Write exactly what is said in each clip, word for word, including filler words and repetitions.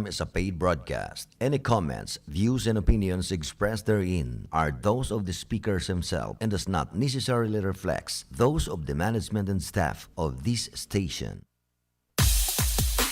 is a paid broadcast. Any comments, views, and opinions expressed therein are those of the speakers himself and does not necessarily reflect those of the management and staff of this station.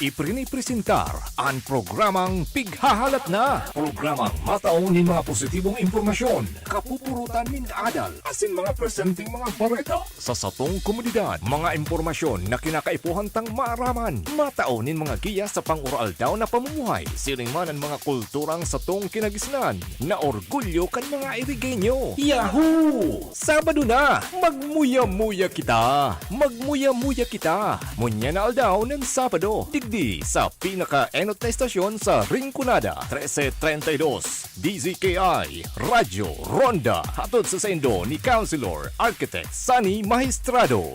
Ipinipresentar an programang Pighahalat Na. Programang matao nin mga positibong impormasyon, kapupurutan nin adal, asin mga presenteng mga bareta sa satong komunidad. Mga impormasyon na kinakaipuhan tang maaraman, matao nin mga giya sa pang-uraaldaw na pamumuhay, siring man an mga kulturang satong kinagisnan, na orgulyo kan mga Irigeño. Yahoo! Sabado na! Magmuya-muya kita! Magmuya-muya kita! Ngunyan na aldaw nin Sabado, digdi sa pinaka-enot na estasyon sa Rinconada, trese treinta y dos, D Z K I, Radyo Ronda. Hatod sa saindo ni Councilor Architect Sunny Magistrado.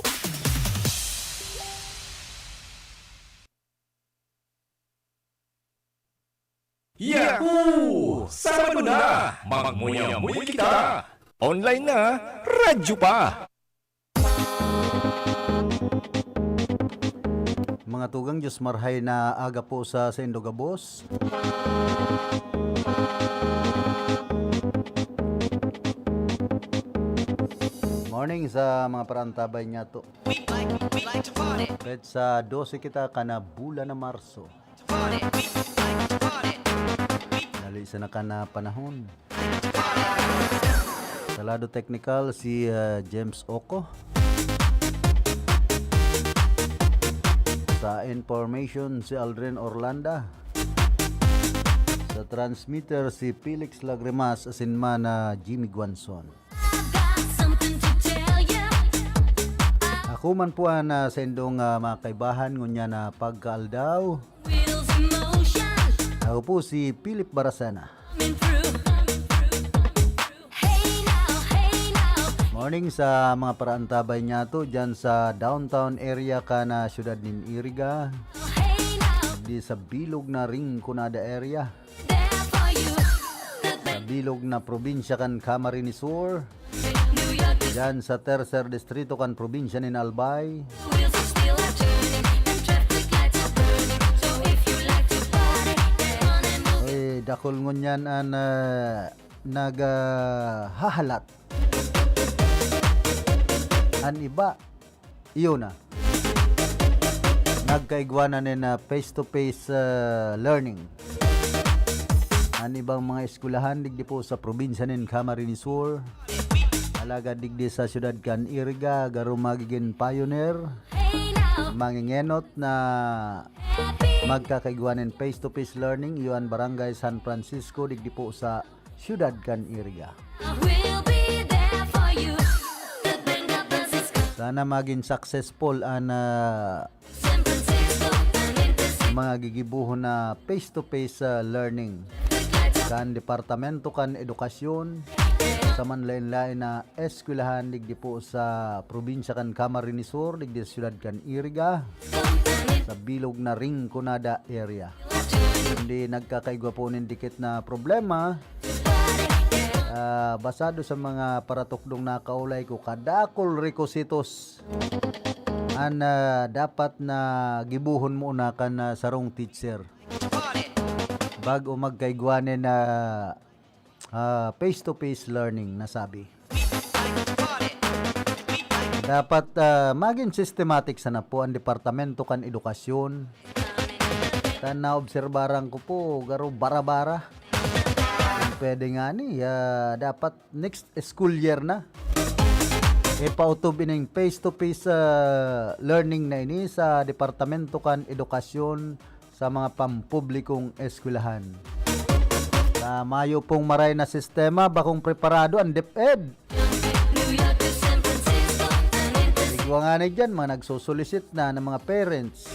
Yahoo! Sabado na! Magmuya-muya kita! Online na, radyo pa! Mga tugang, Diyos marhay na aga po sa saindo gabos. Morning sa mga paraantabay niyato. Kahit sa dose kita kan bulan na Marso. Dali sa nakan na panahon. Sa lado teknikal, si, ah, James Oco. Sa information, si Aldrin Orlanda. Sa transmitter, si Felix Lagrimas asin man na Jimmy Guanzon. Ako man po an, ah, saindong, ah, mga kaibahan ngunyan na pagkaaldaw. Ako po si Philip Baracena. Morning sa mga paraantabay niyato dyan sa downtown area kan, ah, siyudad nin Iriga. Di sa bilog na Rinconada area. Sa bilog na probinsya kan Camarines Sur. Diyan sa tercer distrito kan probinsya nin Albay. Eh, dakul ngunyan an, ah, nag, ah, hahalat. An iba, iyo na. Nagkaigwa na nin, ah, face-to-face, ah, learning. An ibang mga eskwelahan digdi po sa probinsya nin Camarines Sur, alagad digdi sa siyudad kan Iriga, garo magigin pioneer, mangingenot na magkakaigwa nin face-to-face learning, iyo an Barangay San Francisco, digdi po sa siyudad kan Iriga. Sana magin successful an, ah, mga gigibohon na face-to-face, ah, learning kan Departamento kan Edukasyon sa manlaen-laen na eskwelahan digdi po sa probinsya kan Camarines Sur, digdi sa siyudad kan Iriga, sa bilog na Rinconada area. Kundi nagkakaigwa po nin dikit na problema, ah, basado sa mga paratukdong nakaulay ko, kadakul rekositos an, ah, dapat na gibohon mo na kan, ah, sarong teacher bago magkaigwa nin, ah, ah, face-to-face learning na sabi. Dapat, ah, magin systematic sana po an Departamento kan Edukasyon. Ta naobserbaran ko po, garo bara-bara. Kung pwede nga ni, ah, dapat next school year na, ipautob ining face-to-face, ah, learning na ini sa Departamento kan Edukasyon sa mga pampublikong eskwelahan. Sa mayo pong maray na sistema, bakong preparado an DepEd. Igwa nga ni dyan, mga nagsusulisit na ng mga parents.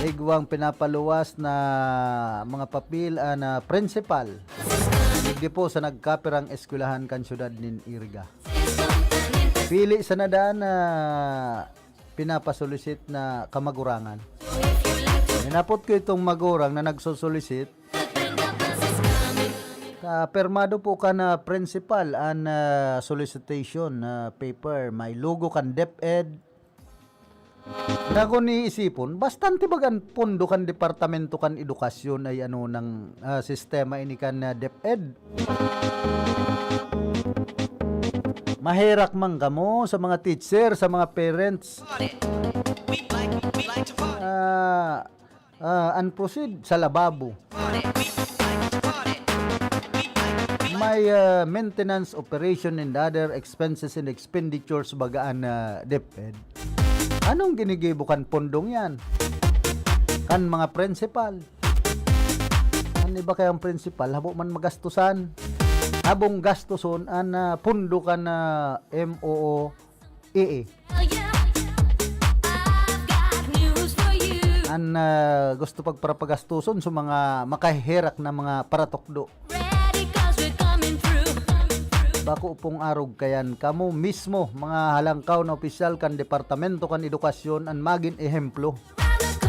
Igwang pinapaluwas na mga papel, ah, na principal. Digdi po sa nagkapirang eskwelahan kan siyudad nin Iriga. Pili sa nadaan na pinapasulisit na kamagurangan. Hinapot ko itong magurang na nagsusulisit. Ta, pirmado po kan principal an, ah, solicitation, ah, paper. May logo kan DepEd. Na kun iisipon, bastante baga an pondo kan Departamento kan Edukasyon ay ano nang, ah, sistema ini kan, ah, DepEd. Maherak man kamo sa mga teacher, sa mga parents. Ah, ah, an proceed sa lababo. May, ah, maintenance, operation, and other expenses and expenditures baga an, ah, DepEd. Anong ginigibo kan pondong yan? Kan mga principal. An iba kayang principal, habo man magastusan. Habong gastuson an, ah, pondo kan, ah, M O O E E. An, ah, gusto pagparapagastuson sa mga makaheherak na mga paratukdo. Bako pong arog kayan, kamo mismo, mga halangkaw na opisyal kan Departamento kan Edukasyon, an magin ehemplo.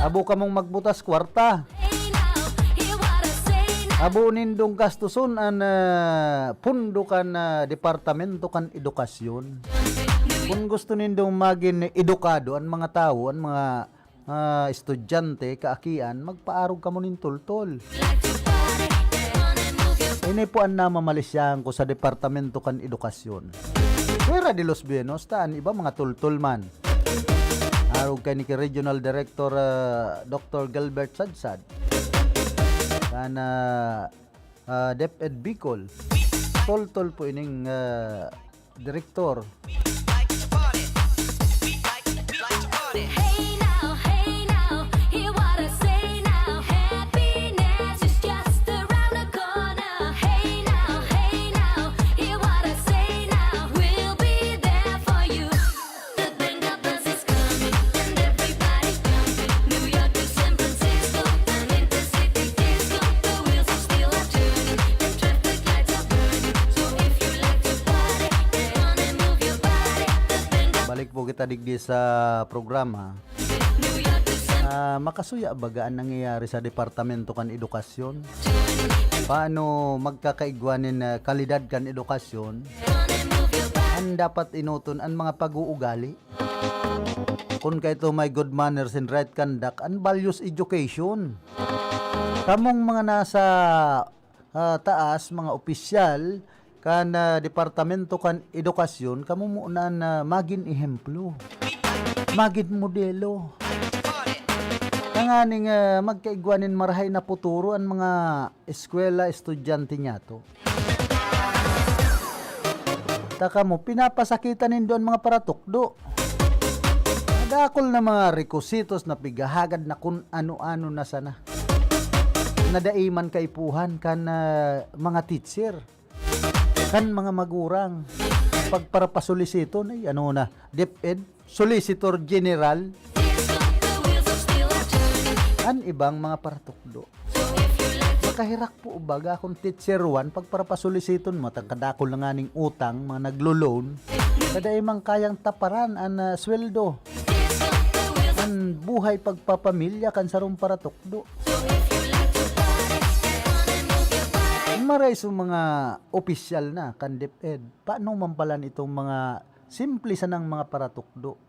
Abo kamong magbutas kwarta. Abo nindong gastuson an, ah, pondo kan, ah, Departamento kan Edukasyon. Kun gusto nindong magin edukado an mga tawo, an mga, ah, estudyante, kaakian, magpaarog kamo nin tultol. Ini po an namamalisyahan ko sa Departamento kan Edukasyon. Fuera de los buenos, ta an iba mga tultol man. Arog kay ni ki Regional Director, ah, Doctor Gilbert Sadsad. Kan, ah, ah, DepEd Bicol. Toltol po ining, ah, direktor. Hey now, hey now, hear what I say now. Happiness is just around the corner. Hey now, hey now, hear what I say now. We'll be there for you. The Benga bus is coming and everybody's jumping. New York to San Francisco, an intercity disco. The wheels of steel are turning and traffic lights are burning. So if you like to party, get on and move your body. The Benga Balik po kita digdi sa programa. New York to San Ah, makasuya baga an nangyayari sa Departamento kan Edukasyon? Paano magkakaigwa nin, ah, kalidad kan edukasyon? An dapat enoton an mga pag-uugali. Kun kaito may good manners and right conduct, an values education. Kamong mga nasa, ah, taas, mga opisyal kan, ah, Departamento kan Edukasyon, kamo muna an, ah, magin ehemplo, magin modelo. Tanganing, ah, magkaigwa nin marahay na puturo an mga eskwela, estudyante niyato. Ta kamo, pinapasakitan nindo an mga paratukdo. Madakol na mga requisitos na pighahagad na kun ano-ano na sana, na dai man kaipuhan kan, ah, mga teacher, kan mga magurang. Pagparapasolisiton, ay ano na, DepEd, Solicitor General, an ibang mga paratukdo. Makaherak po baga kun teacher one, pagparapasolisiton mo, tang kadakol na nganing utang, mga naglo-loan, ta dai man kayang taparan an, ah, sweldo. An buhay pagpapamilya kan sarong paratukdo. Maray sa mga opisyal na kan DepEd, paano man pala nitong mga simple sanang mga paratukdo?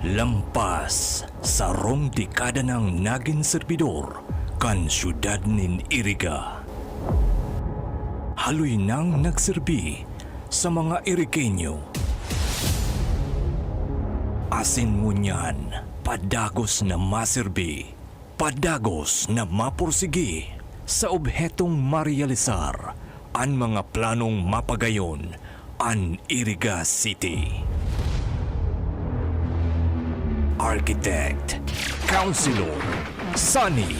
Lampas sarong dekada nang nagin serbidor kan siyudad nin Iriga. Haloy nang nagserbi sa mga Irigenyo. Asin ngunyan, padagos na maserbi, padagos na mapursigi sa obhetong marealisar an mga planong mapagayon an Iriga City. Architect, Councilor, Sunny,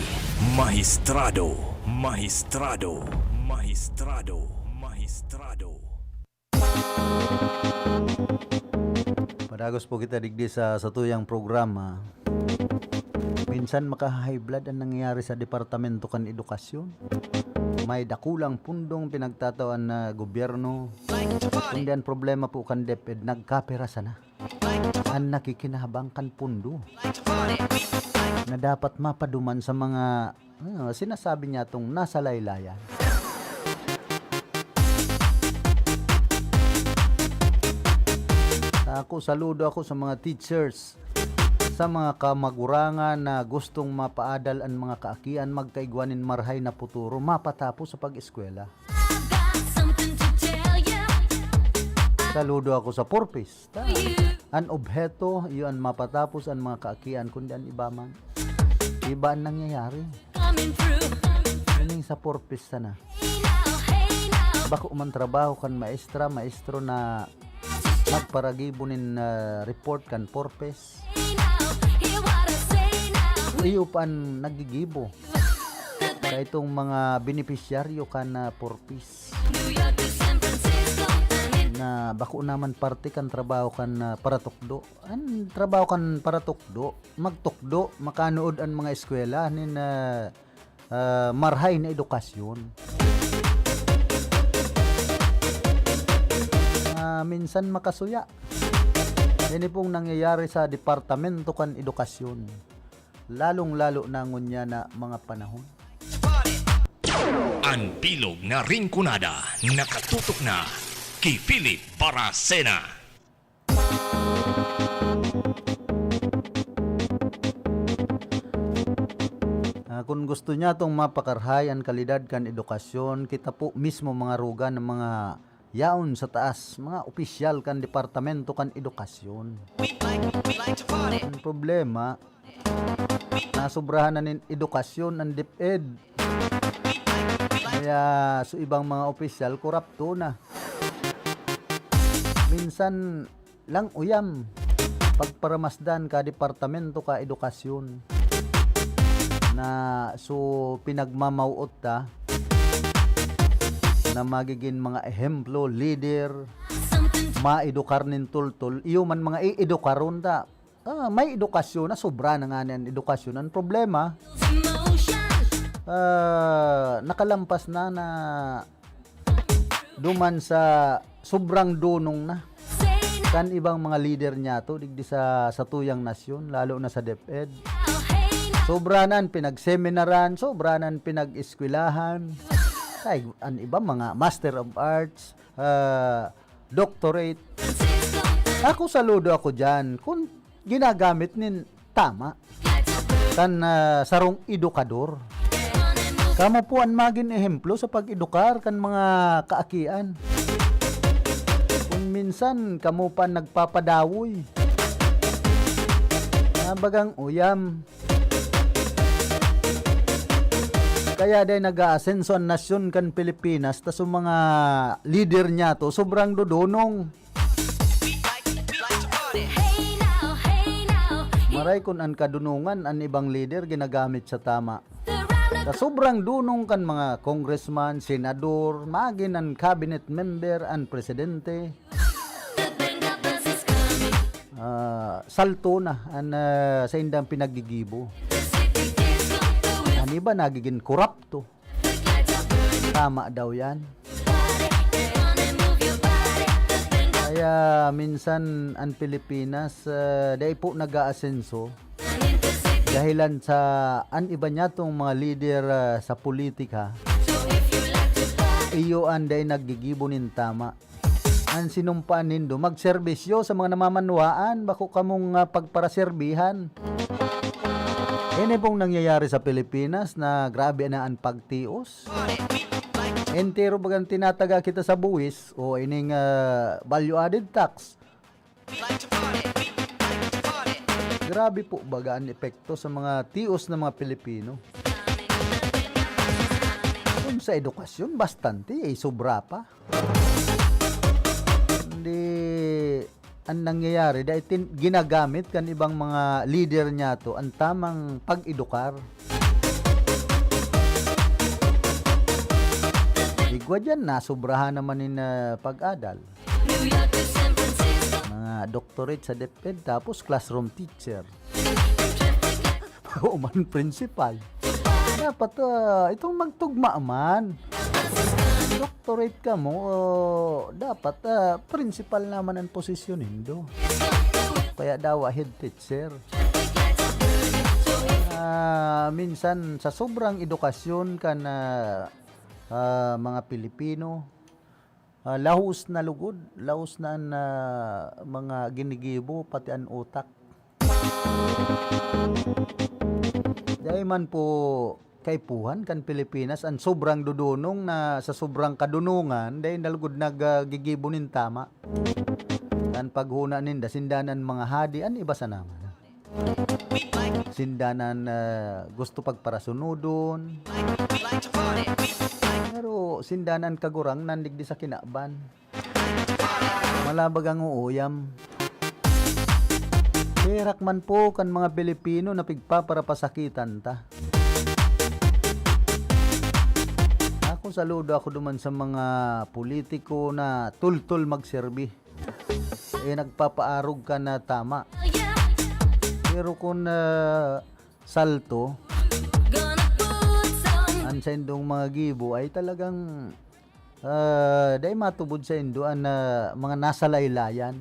Mahistrado, Mahistrado, Mahistrado, Mahistrado. Padagos po kita digdi sa satuyang programa. Minsan maka-high blood an nangyayari sa Departamento kan Edukasyon. May dakulang pundong pinagtatawan na gobyerno. Kundi an problema po kan DepEd, nagkapera sana an nakikinabang kan pundo na dapat mapaduman sa mga, ah, sinasabi niyatong nasa laylayan. Ako, saludo ako sa mga teachers, sa mga kamagurangan na gustong mapaadal an mga kaakian magkaigwa nin marahay na puturo, mapatapos sa pag-eskwela. Saludo ako sa Four Ps. Ta, an obheto, iyo an mapatapos an mga kaakian, kundi an iba man. Iba an nangyayari. Ining sa Four Ps sana. Bako man trabaho kan maestra, maestro na magparagibo nin, ah, report kan Four Ps. Iyo pa an naggigibo. Kaitong mga benepisyaryo kan, ah, Four Ps na bako naman parte kan trabaho kan, ah, paratukdo. An trabaho kan paratukdo, magtukdo, makanuod an mga eskwela nin, ah, ah, marahay na edukasyon. Ah, minsan makasuya. Ini pong nangyayari sa Departamento kan Edukasyon, lalong-lalo na ngunyan na mga panahon. An bilog na Rinconada, nakatutok na ki Philip Baracena. Ah, kun gusto nyatong mapakarahay an kalidad kan edukasyon, kita po mismo mga ruga ng mga yaon sa taas, mga opisyal kan Departamento kan Edukasyon. An problema, nasobrahan na nin edukasyon an DepEd. Kaya so ibang mga opisyal, korapto na. Minsan lang uyam pagparamasdan ka Departamento ka Edukasyon na so pinagmamawot ta na magigin mga ehemplo, lider, maedukar nin tultol. Iyo man mga iidukaron ta. Ah, may edukasyon na, sobra na nga an edukasyon. Ang problema, ah, nakalampas na na duman sa sobrang dunong na kan ibang mga lider niyato digdi sa satuyang nasyon, lalo na sa DepEd. Sobra na an pinagseminaran, sobra na an pinag-eskwelahan. Ay, an iba mga Master of Arts, ah, doctorate. Ako, saludo ako diyan kun ginagamit nin tama kan, ah, sarong edukador. Kamo po an magin ehemplo sa pag-edukar kan mga kaakian. Kun minsan kamo pa an nagpapadawoy, ah, bagang uyam. Kaya dai nag-aasenso an nasyon kan Pilipinas, ta so mga lider niyato sobrang dodonong. Maray kun an kadonongan an ibang lider ginagamit sa tama. Sa sobrang dunong kan mga congressman, senador, magin an cabinet member, an presidente, ah, salto na an, ah, saindang pinaggigibo. An iba nagigin korapto. Tama daw yan. Kaya minsan an Pilipinas, ah, dai po nag-aasenso dahilan sa an iba niyatong mga lider, ah, sa politika, iyo an dai naggigibo nin tama. An sinumpaan nindo, magserbisyo sa mga namamanwaan, bako kamong, ah, pagparaserbihan. Ini pong nangyayari sa Pilipinas na grabe na an pagtios. Entero bagang tinataga kita sa buwis o ining, ah, value added tax. Grabe po baga an epekto sa mga tios na mga Pilipino. Kung sa edukasyon, bastante, eh, sobra pa. Hindi, an nangyayari, dai tin-, ginagamit kan ibang mga lider niyato an tamang pag-edukar. Igwa diyan, nasobrahan naman nin, ah, pag-adal. Mga doctorate sa DepEd, tapos classroom teacher. Bako man principal. Dapat, ah, itong magtugma man. Doctorate kamo, oh, dapat, ah, principal naman an posisyon nindo. Kaya dawa head teacher. Ah, minsan sa sobrang edukasyon kan, ah, ah, mga Pilipino, Ah, lahos na lugod, lahos na an, ah, mga ginigibo, pati an utak. Dai man po kaipuhan kan Pilipinas an sobrang dudunong na sa sobrang kadunongan, dai na lugod nag, ah, gigibo nin tama. Kan paghona ninda, sinda na an mga hadi, an iba sana man. Sinda na an, ah, gusto pagparasunodon. Pero sinda na an kagurangnan digdi sa kinaban. Malabag an uuyam. Herak man po kan mga Pilipino na pigpaparapasakitan ta. Ako, saludo ako duman sa mga politiko na tultol magserbi. Eh, nagpapaarog ka na tama. Pero kun, ah, salto, an saindong mga gibo ay talagang, ah, dai matubod saindo an, ah, mga nasalaylayan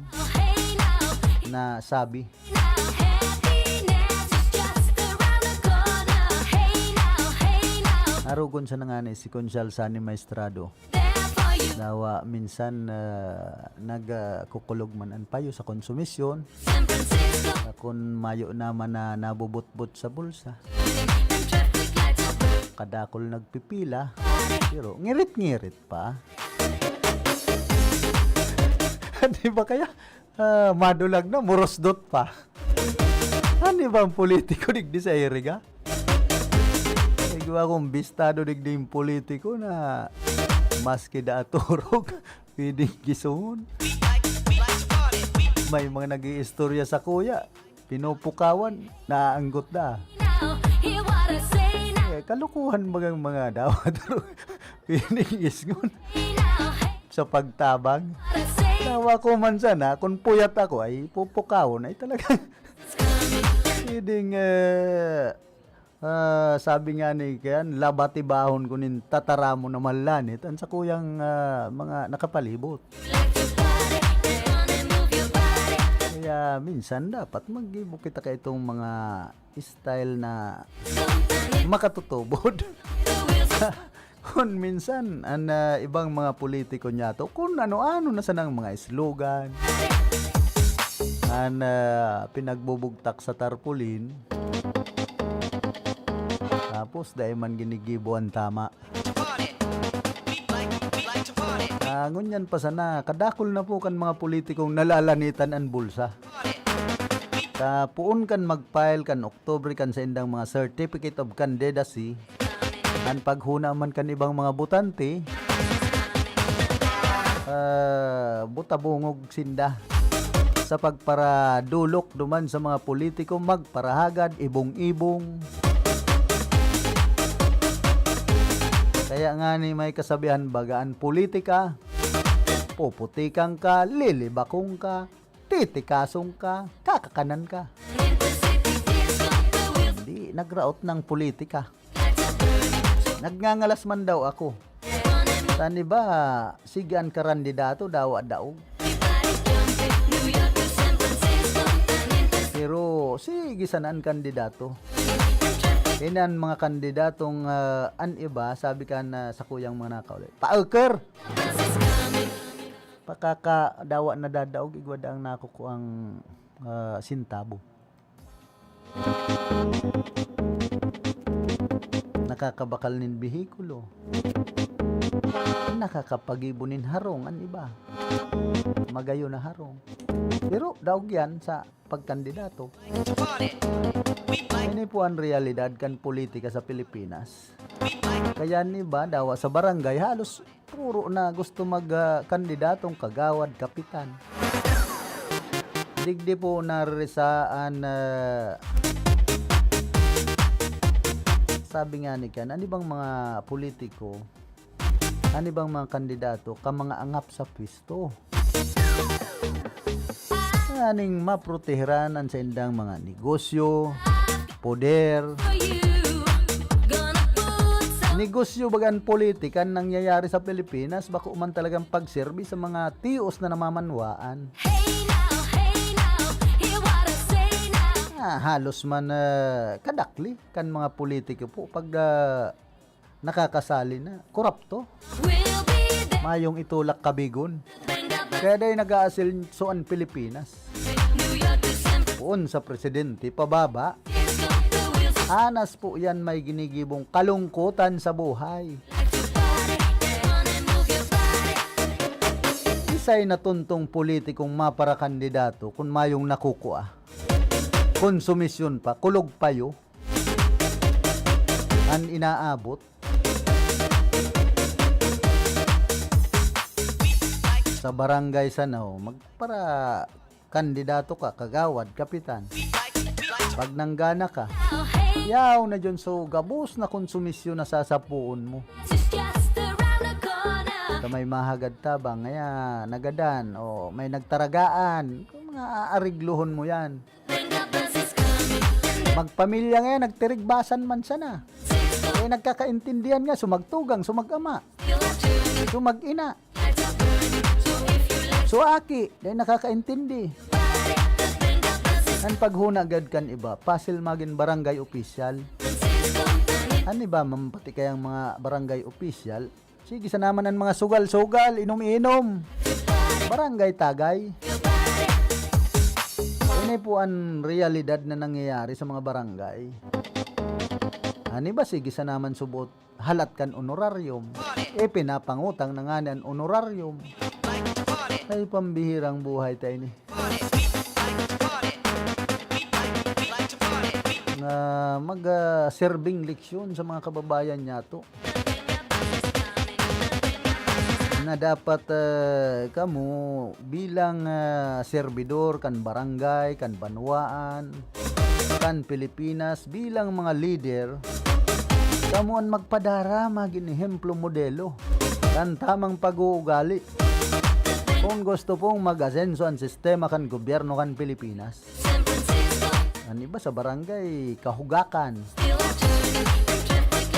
na sabi. Arogon sana ngani si Konsehal Sonny Maestrado. Dawa minsan, ah, nag, ah, kukulog man an payo sa konsumisyon. Ah, kun mayo naman na nabubutbot sa bulsa. Kadakul nagpipila, pero ngirit-ngirit pa. Di ba kaya, ah, madulag na, murusdot pa? Ano ba ang politiko digdi sa Iriga? Igwa kong bistado digdi yung politiko na maski da aturog, pwedeng gisungon. May mga nag-iistorya sa kuya, pinupukawan, naaanggot na. Eh, kalukuhan bagang mga dawa, pero pwedeng isngon sa pagtabang. Tawa ko man sana, kung puyat ako, ay pupukawon, ay talagang pwedeng, eh, ah, sabi nga ni Kian, labatibahon ko nin tataramon na malanit an sakuyang, ah, mga nakapalibot. Kaya minsan dapat maggibo kita kaitong mga style na makatutubod. Kun minsan, an, ah, ibang mga politiko niyato, kun ano-ano na sanang mga slogan, an, ah, pinagbubugtak sa tarpaulin, tapos dai man ginigibo an tama. Ah, ngunyan pa sana, kadakul na po kan mga politikong nalalanitan an bulsa. Ta poon kan mag-file kan Oktubre kan saindang mga Certificate of Candidacy, an paghona man kan ibang mga botante, ah, buta-bungog sinda sa pagparadolok duman sa mga politiko, magparahagad, ibong-ibong. Kaya ngani may kasabihan baga, an politika, puputikan ka, lilibakon ka, titikason ka, kakakanan ka. Hindi nagraot ng politika. Nagngangalas man daw ako. Tani ba, sige an karandidato, dawa daog. Pero sige sana an kandidato. Inan mga kandidatong, ah, an iba, sabi kan, ah, sakuyang mga nakauli, "Paeker!" Pakakadawa na dadaog, igwa daang nakukuang, ah, sintabo. Nakakabakal nin behikulo. Nakakapagibo nin harong an iba. Magayo na harong. Pero daog yan sa pagkandidato. Ini po an realidad kan politika sa Pilipinas. Kaya an iba, dawa sa barangay, halos puro na gusto mag, ah, kandidatong kagawad, kapitan. Digdi po naririsa an, ah, sabi nga ni Ken, an ibang mga politiko, an ibang mga kandidato, ka mga angap sa pwesto. Nganing maproteheran an saindang mga negosyo, poder. Negosyo baga an politika an nangyayari sa Pilipinas, bako man talagang pagserbi sa mga tios na namamanwaan. Ah, halos man, ah, kadakli kan mga politiko po pag, ah, nakakasali na. Korapto. Mayong itulak kabigon. Kaya dai nag-aasilso an Pilipinas. Poon sa presidente, pababa. Anas po yan may ginigibong kalungkutan sa buhay. Isay na tontong politikong maparakandidato kun mayong nakukua. Konsumisyon pa, kulog payo an inaabot. Sa barangay Sanaw, magpara-, kandidato ka, kagawad, kapitan. Pag nanggana ka, yaw na dyan, so gabos na konsumisyon na sasapuon mo. Sa may mahagad tabang, ngaya nagadan, o may nagtaragaan, mga aariglohon mo yan. Magpamilya ngayon, nagtirigbasan man sana. Eh, nagkakaintindihan nga, sumagtugang, sumag-ama, sumag-ina. So, aki, dai nakakaintindi. An paghuna gad kan iba, pasil magin barangay opisyal. An iba man pati kayang mga barangay opisyal, sige sana man an mga sugal-sugal, inom-inom. Barangay tagay. Ini po an realidad na nangyayari sa mga barangay. An iba, sige sana man subot halat kan honorarium. Eh, pinapangutang na ngani an honorarium. Ay, pambihirang buhay ta ini. Nga mag, ah, serbing leksyon sa mga kababayan niyato. Na dapat, ah, kamo bilang, ah, serbidor kan barangay, kan banwaan, kan Pilipinas, bilang mga leader, kamo an magpadara, magin ehemplo, modelo kan tamang pag-uugali. Kung gusto pong mag-asenso an sistema kan gobyerno kan Pilipinas, an iba sa barangay, kahugakan.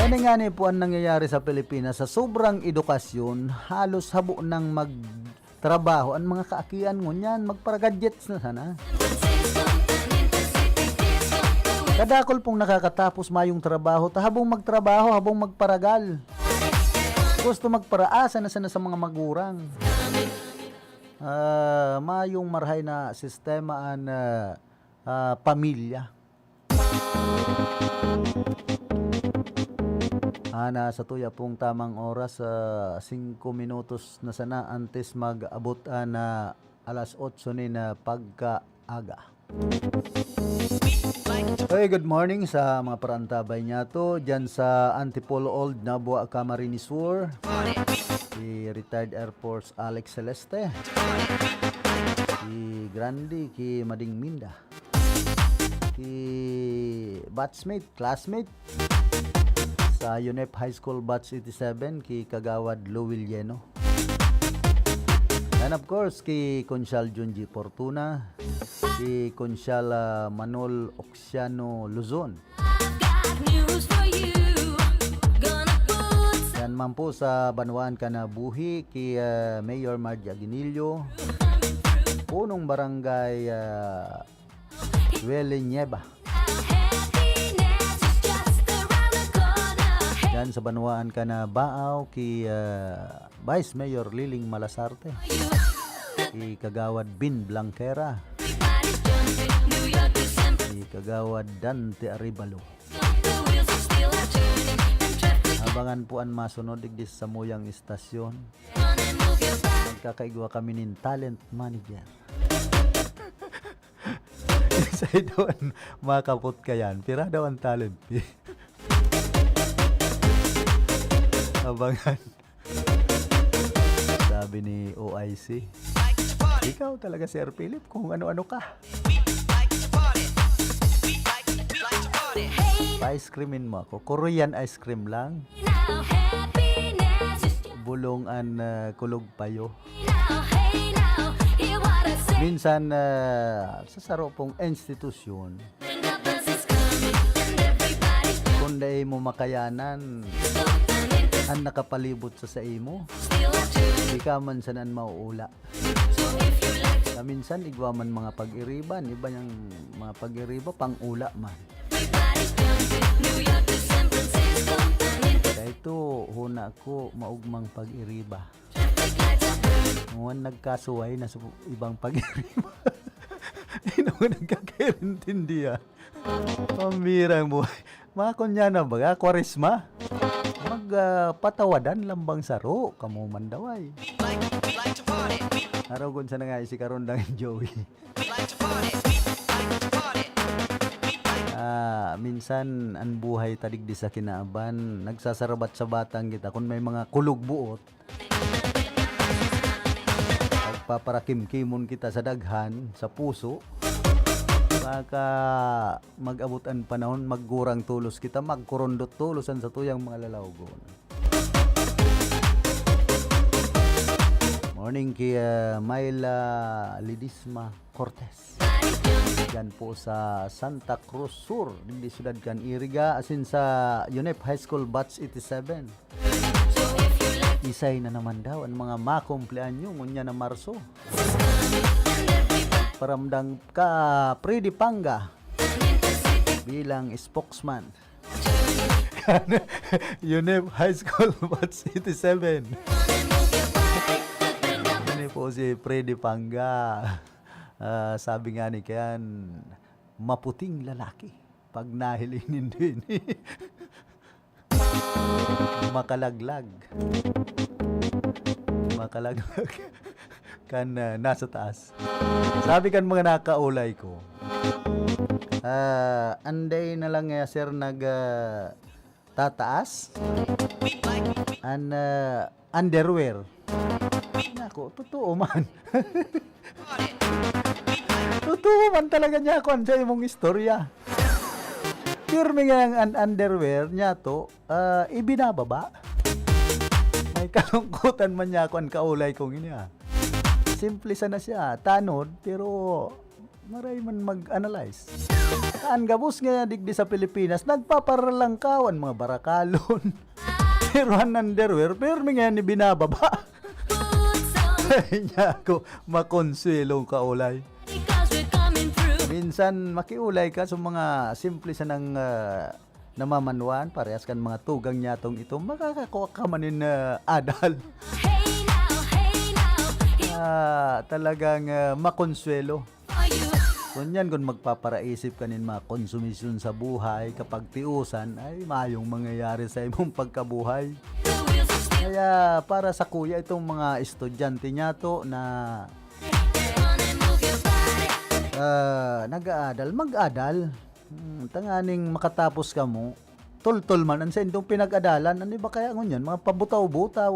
Ini ngani po an nangyayari sa Pilipinas, sa sobrang edukasyon, halos habo nang magtrabaho an mga kaakian ngunyan, magpara-gadgets na sana. Kadakul pong nakakatapos mayong trabaho, ta habong magtrabaho, habong magparagal. Gusto magparaasa na sana sa mga magurang. Ah, mayong marahay na sistema an, ah, ah, pamilya. Ana, sa tuya pong tamang oras, ah, singko minutos na sana antes mag-abot an, ah, alas otso nin, ah, pagkaaga. Hey, good morning sa mga parantabay niyato dyan sa Antipolo Old Nabua, Camarines Sur. Si retired Air Force Alex Celeste. Si Grande, ki Mading Minda. Ki batchmate, classmate sa UNEP High School Batch eighty-seven, ki Kagawad Lou Villeno. And of course, ki Konsyal Junji Fortuna, ki Konsyal, ah, Manol Oxiano Luzon. Yan man po sa banwaan kan Buhi, ki, ah, Mayor Margie Aguinillo, punong barangay, ah, Willy Nieva. Yan sa banwaan kan Baaw, ki, ah, Vice Mayor Liling Malasarte, ki Kagawad Bin Blanquera, ki Kagawad Dante Arevalo. Abangan po an masunod digdi sa samuyang istasyon. Magkakaigwa kami nin talent manager. Sa idon, makapot ka yan. Pira daw ang talent fee? Abangan. Sabi ni O I C, "Ikaw talaga, Sir Philip, kung ano-ano ka." Pa-ice creamin mo ako. Korean ice cream lang. Bulong an, ah, kulog payo. Minsan, ah, sa saro pong institusyon, kung dai mo makayanan an nakapalibot sa saimo, di ka man sana an mauula. Na minsan, igwa man mga pag-iriba, an iba niyang mga pag-iriba, pang-ula man. Kaya ito, huna ko, maugmang pag-iriba. Muwan nagkasuway na sa ibang pag-iriba. Di naman nagkakaintindihan. Pambirang buhay. Mga kunya na baga, Kwaresma. Mag, ah, patawadan lambang saro, kamo man daw ay. Araw kun sa na nga si Karondang Joey. Ah, minsan, ang buhay ta digdi sa kinaaban, nagsasarabat-sabatan kita kun may mga kulog buot. Pagpaparakimkimon kita sa daghan, sa puso, baka mag-abot an panahon, maggurang tolos kita, magkurundot tolos an satuyang mga lalawgon. Morning kay, ah, Myla Ledesma Cortez. Diyan po sa Santa Cruz Sur, digdi siyudad kan Iriga, asin sa UNEP High School Batch eighty-seven. Isay na naman daw an mga makumpleanyo ngunyan na Marso. Paramdam ka, Freddy Panga, bilang spokesman. UNEP High School Batch eighty-seven. Ini po si Freddy Panga. Ah, sabi nga ni Kian, "Maputing lalaki." Pag nahiling nindo ini. Makalaglag. Makalaglag. Kan, ah, nasa taas. Sabi kan mga nakaulay ko, ah, anday na lang nga, sir, nag, ah, tataas? An, ah, underwear. Nako, totoo man. Totoo man talaga niya ako an sa imong istorya. Pirmi nga ang un-, underwear niya to, ah, ibinababa. May kalungkutan man niya ako an kaulay kong ini, ah. Simple sana siya, tanod, pero maray man mag-analyze. An gabos nga digdi sa Pilipinas, nagpaparalangkaw an mga barakalon. Pero an underwear, pirmi nga yan ibinababa. Ay, niya ako, makonsuelong kaulay. Minsan, makiulay ka sa mga simple sanang, ah, namamanwan, parehas kan mga tugang niya tong ito, makakakuha ka man nin, ah, adal. Ah, talagang, ah, makonsuelo. Ngunyan, kun magpaparaisip ka nin mga konsumisyon sa buhay, kapag tiusan, ay mayong mangyayari sa imong pagkabuhay. Kaya para sa kuya, itong mga estudyante niya to na, ah, nag-aadal, mag-adal. Hmm, tanganing makatapos kamo, toltol man an saindong pinag-adalan. Ano ba kaya ngunyan? Mga pabutaw-butaw.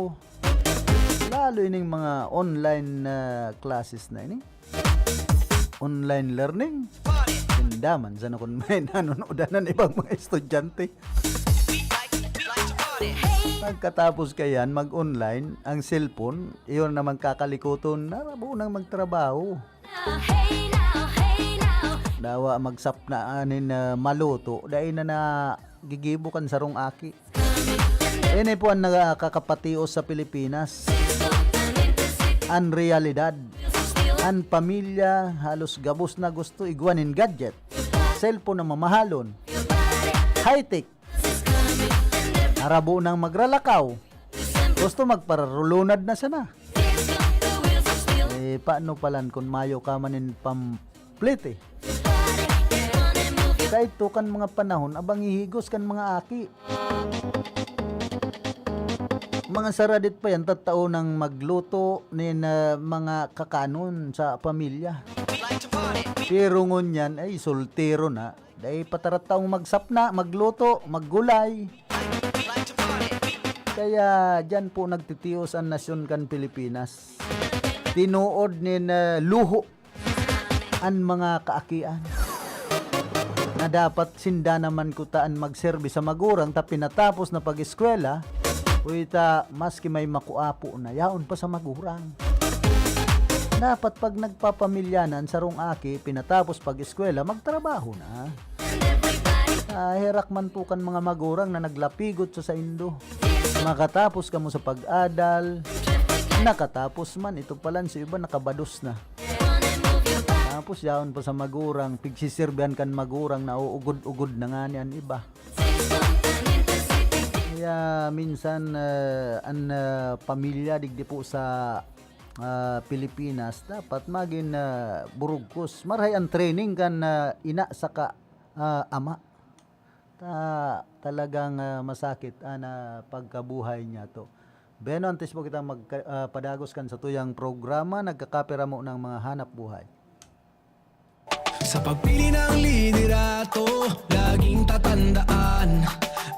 Lalo ining mga online na classes na ini. Online learning. Tinda man sana kun may nanunodan an ibang mga estudyante. Pagkatapos kayan, mag-online, ang cellphone, iyon naman kakalikoton, narabo nang magtrabaho. Dawa magsapna anin, ah, maluto, dai na nagigibo kan sarong aki. Ini po ang nakakapatios sa Pilipinas. An realidad, an pamilya halos gabos na gusto igwa nin gadget, cellphone na mamahalon, high-tech. Narabo nang magralakaw. Gusto magpararulunad na sana. Eh, paano palan kun mayo ka man nin pamplete? Kaito kan mga panahon, abang hihigos kan mga aki. Mga saradit pa yan, tatao nang magluto nin, ah, mga kakanon sa pamilya. Pero ngunyan, ay, soltero na. Dai pa ta ra taong magsapna, magluto, maggulay. Kaya diyan po nagtitios an nasyon kan Pilipinas. Tinuod nin, eh, luho an mga kaakian na dapat sinda naman kuta an magserbi sa magurang ta pinatapos na pag-eskwela, uy ta maski may makuapo na, yaon pa sa magurang. Dapat pag nagpapamilya na an sarong aki, pinatapos pag-eskwela, magtrabaho na. Ah, herak man po kan mga magurang na naglapigot sa saindo. Makatapos kamo sa pag-adal, nakatapos man, ito palan sa iba nakabados na. Tapos yaon pa sa magurang, pigsisirbihan kan magurang na uugod-ugod na ngani an iba. Kaya minsan, eh, an, eh, pamilya digdi po sa ah, Pilipinas, dapat magin, ah, burugkos. Marahay ang training kan, ah, ina saka, ah, ama. Ta-, talagang, ah, masakit an, ah, pagkabuhay niyato. Bueno, antes po kita magka-, ah, padagos kan satuyang programa, nagkakapira mo ng mga hanap buhay. Sa pagpili ng liderato, laging tatandaan,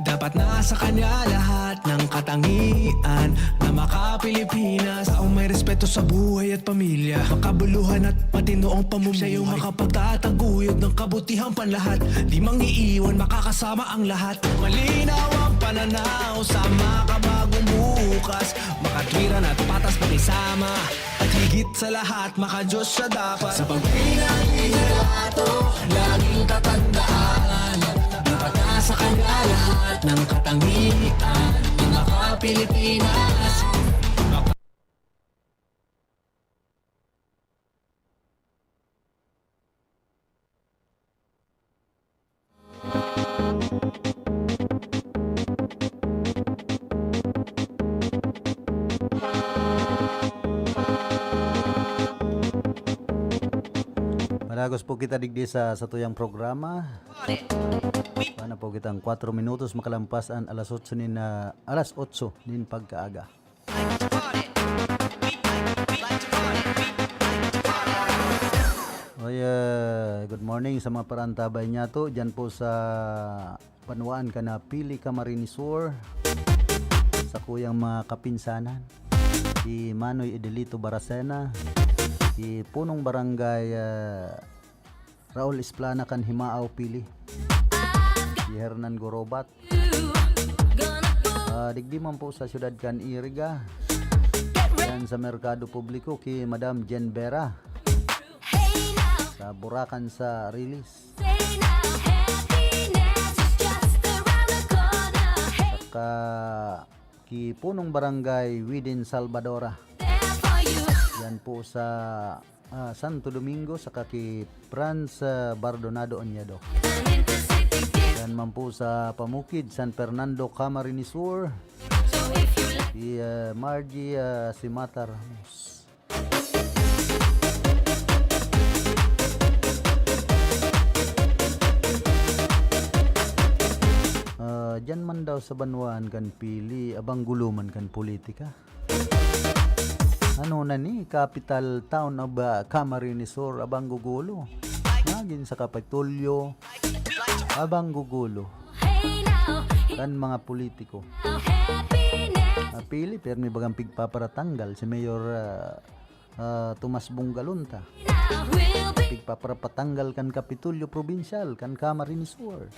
dapat nasa kanya lahat ng katangian na maka-Pilipinas. Taong may respeto sa buhay at pamilya, makabuluhan at matino ang pamumuhay. Siya yung makapagtataguyod ng kabutihang panlahat, di mang iiwan, makakasama ang lahat. Malinaw ang pananaw sa makabagong bukas, makatwiran at patas pakisama. At higit sa lahat, maka-Diyos siya dapat. Sa pagbilang liderato, laging tatandaan, dapat nasa kanya lahat ng katangian, mga ka-Pilipinas. Padagos po kita digdi sa satuyang programa. Wala na po kitang kwatro minutos makalampas an alas otso nin, ah, alas otso nin pagkaaga. Oy, ah, good morning sa mga parantabay niyato diyan po sa banwaan kan Pili, Camarines Sur, sakuyang mga kapinsanan, si Manoy Edelito Baracena, si Punong Barangay, ah, Raul Isplana kan Himao, Pili, si Hernan Gorobat. Ah, digdi man po sa siyudad kan Iriga, yan sa Merkado Publiko, ki Madam Jen Vera, sa Buracan sa Rilis. Saka ki Punong Barangay Widin Salvadora. Yan po sa, ah, Santo Domingo, saka ki Franz, ah, Bardonado Onyado. Yan man po sa Pamukid, San Fernando, Camarines Sur, si, ah, Margie, ah, Simata Ramos. Ah, diyan man daw sa banwaan kan Pili, abang gulo man kan politika. Ano na ni, capital town of, ah, Camarines Sur, abang gugulo. Nagin sa Kapitolyo, abang gugulo. Kan mga politiko. Ah, Pili, permi bagang pigpaparatanggal si Mayor, ah, ah, Tomas Bongalonta. Pigpaparapatanggal kan Kapitolyo Probinsyal, kan Camarines Sur.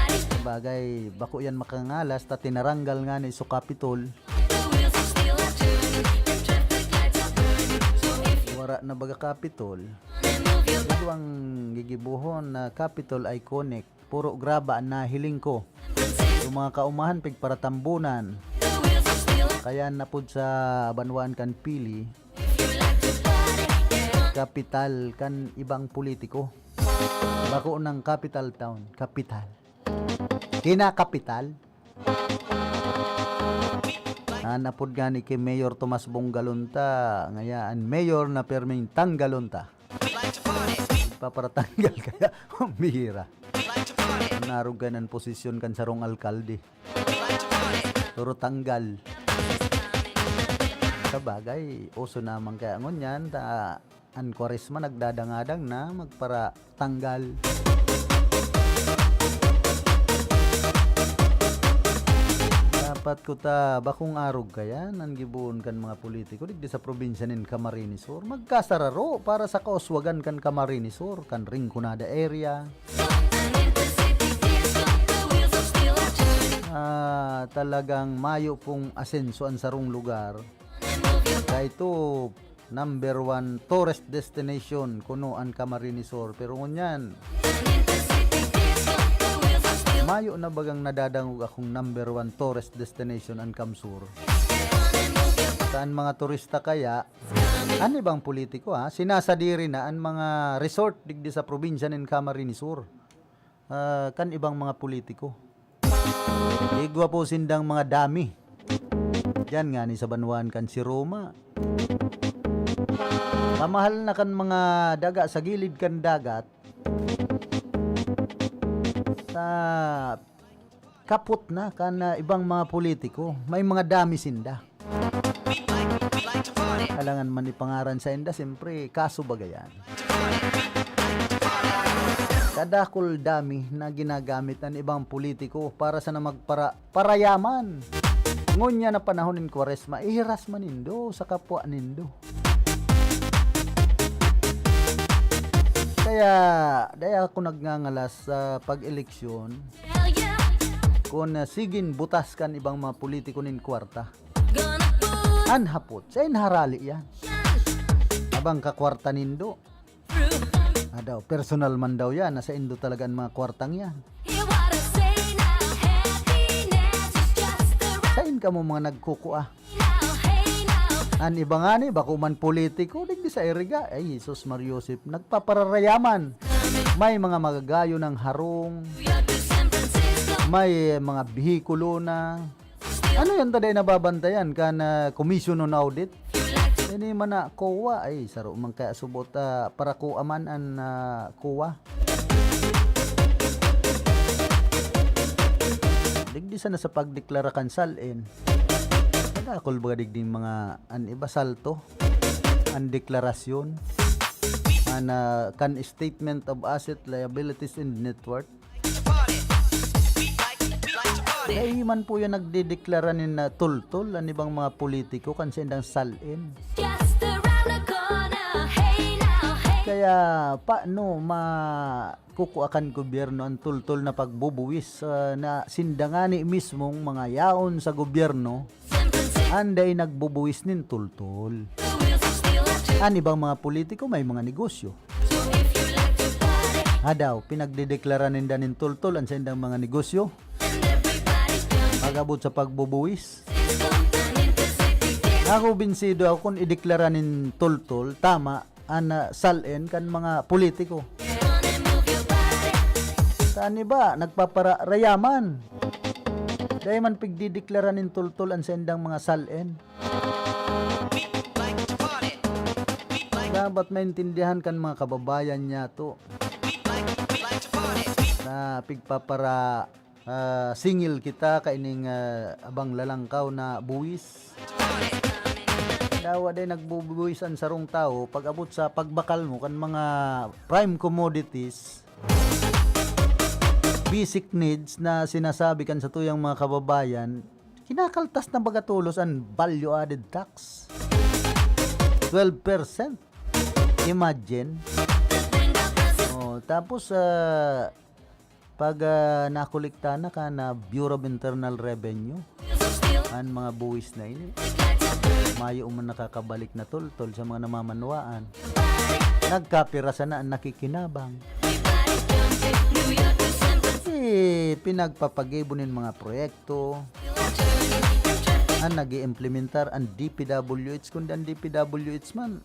Sabagay, bako yan makangalas, ta tinaranggal ngani so Kapitol. Wara na baga Kapitol. Igwang gigibohon na Kapitol iconic. Puro graba an nahiling ko. Yung mga kaumahan, pigparatambunan. Kaya napod sa banwaan kan Pili, kapital kan ibang politiko. Bako ng capital town, kapital. Kinakapital. An apod ngani ki Mayor Tomas Bongalonta, ngaya an mayor na perming tanggalon ta. Paparatanggal kaya? Ang bihira. Narog ka ng posisyon kan sarong alkalde. Puro tanggal. Sabagay, uso naman kaya ngunyan, ta, an Kwaresma nagdadangadang na magparatanggal. Dapat kuta, bakong arog kaya nan giboon kan mga politiko digdi sa probinsya nin Camarines Sur. Magkasararo para sa kauswagan kan Camarines Sur, kan Rinconada area. Ah, talagang mayo pong asenso an sarong lugar. Kaya ito, number one tourist destination kuno an Camarines Sur. Pero ngunyan, mayo na bagang nadadangog akong number one tourist destination an CamSur. Sa an mga turista kaya, an ibang politiko, ha, sinasadiri na an mga resort digdi sa probinsya nin Camarines Sur, ah, kan ibang mga politiko. Igwa po sindang mga dami. Diyan nga ni sa banwaan kan si Roma. Kamahal na kan mga daga sa gilid kan dagat, sa kapot na kan, ah, ibang mga politiko. May mga dami sinda. Alangan man ipangaran sa inda, siyempre, kaso baga yan. Kadakul dami na ginagamit an ibang politiko para sana magpara-, parayaman. Ngunyan na panahon nin Kwaresma, ihiras man nindo sa kapwa nindo. Kaya, daya ako nagngangalas sa pag-eleksyon. Kun, ah, sigin butas kan ibang mga politiko nin kwarta. An hapot, sain harali yan? Abang kakwarta nindo. Ah, daw, personal man daw yan, na saindo talaga an mga kwartang yan. Sain kamo mga nagkukua? An iba ngani, bako man politiko, digdi sa iriga. Ay, Jesus Mariosep, nagpapararayaman. May mga magagayo ng harong. May mga bihikulo na. Ano yan ta dai nababantayan kan, ah, Commission on Audit? Ini man na COA, ay, saro man kaya subot, ah, para COA man an, ah, COA. Digdi sana sa pagdeklara kan SALN. Kadakol baga digdi mga an iba salto. An deklarasyon. An, ah, kan statement of asset, liabilities, and net worth. Dai man po yan nagdedeklara nin, ah, tultol an ibang mga politiko kan saindang SALN. Kaya paano makukua kan gobyerno an tultol na pagbubuwis, ah, na sinda ngani mismong mga yaon sa gobyerno an dai nagbubuwis nin tultol? An ibang mga politiko may mga negosyo. Adaw, pinagdedeklara ninda nin tultol an saindang mga negosyo. Pag-abot sa pagbubuwis. Ako, binsido ako kun ideklara nin tultol, tama an, ah, SALN kan mga politiko. Sa iba, nagpaparayaman. Dai man pigdedeklara nin tultol an saindang mga SALN. Dapat maintindihan kan mga kababayan niyato na pigpapara, ah, singil kita kaining, ah, abang lalangkaw na buwis. Dawa day nagbubuwis an sarong tawo pag-abot sa pagbakal mo kan mga prime commodities, basic needs na sinasabi kan satuyang mga kababayan, kinakaltas na baga tolos an value added tax. Twelve percent. Imagine. Oh, tapos, ah, pag, ah, nakolekta na kan, ah, Bureau of Internal Revenue, an mga buwis na ini, mayo man nakakabalik na tultol sa mga namamanwaan. Nagkapira sana an nakikinabang. Kasi pinagpapagibo nin mga proyekto, an nag-iimplementar an D P W H, kundi an D P W H man,